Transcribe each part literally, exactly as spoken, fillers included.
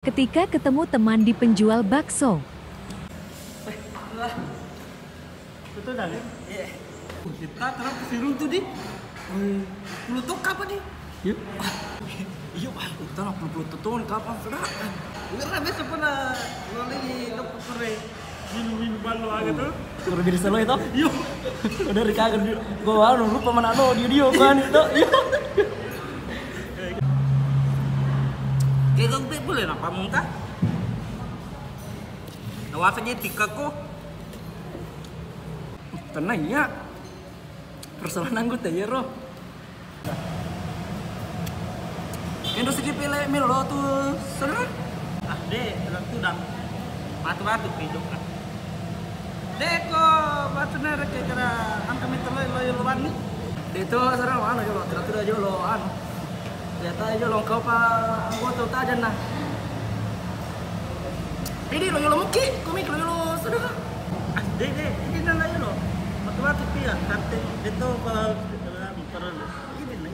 Ketika ketemu teman di penjual bakso. Betul dah, ya? Iya. Oh, kita terang kesirung tuh, di. Woi, puluh tok apa, di? Yuk. Iya, wah, kita lah puluh tok tahun kapan sudah? Enggak lah, biasa pernah lo lagi lo pukul. Minu-minu ballo aga to. Kuro biri selo itu? Iyo. Udah rikaga di gua anu lupa mana lo dio dio kan itu. Iyo. Kayak gue boleh napa mungka? Nawasa jadi tiga ko. Tenang ya. Persoalan anggota ya, Ro. Kendo sedikit pele melo lo tu, saudara? Ah, de, lo tu dang. Batu-batu hidup kan. De ko batu nere ke kira angka mito lo lo lo bani. De to saudara mana jolo, ternyata jolo anu. Ternyata jolo kau pa anggota utajan nah. Jadi lo lo muki, komik lo lo saudara. Ah, de de, ini nala lo. Batu-batu pia, kate, de to pa, ini na, ini na.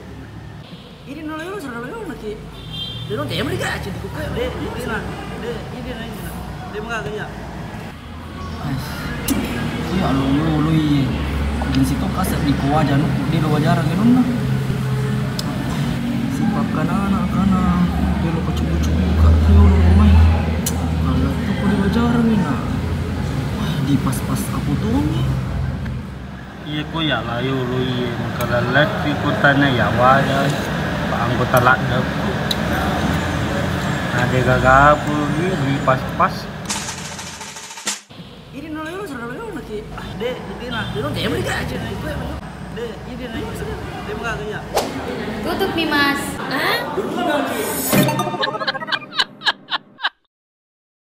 Ini nala lo, saudara lo na ki. De no, dia mereka aja dibuka. De, ini na. De, ini na, ini na. De mega ya. Ais. Iya lo lo lo iye. Gengsi to kasar di ko waja nu, de lo wajarang ke nonna. Sipak kana anak kana, de lo kecubu-cubu ka, yo lo mai. Kalau tu ko di wajarang ina. Wah, di pas-pas aku tuh nih. Iya ko ya layo lo iye mengkalalati kotana ya waja. Pak anggota ladde. Ada gagapu di pas-pas. Ini nolo yolo, sudah nolo yolo, naki. Ah, de, ini na. Dulu dia mereka aja, na, itu ya, de, ini na, ini na. De mega ya. Tutup nih, Mas. Hah?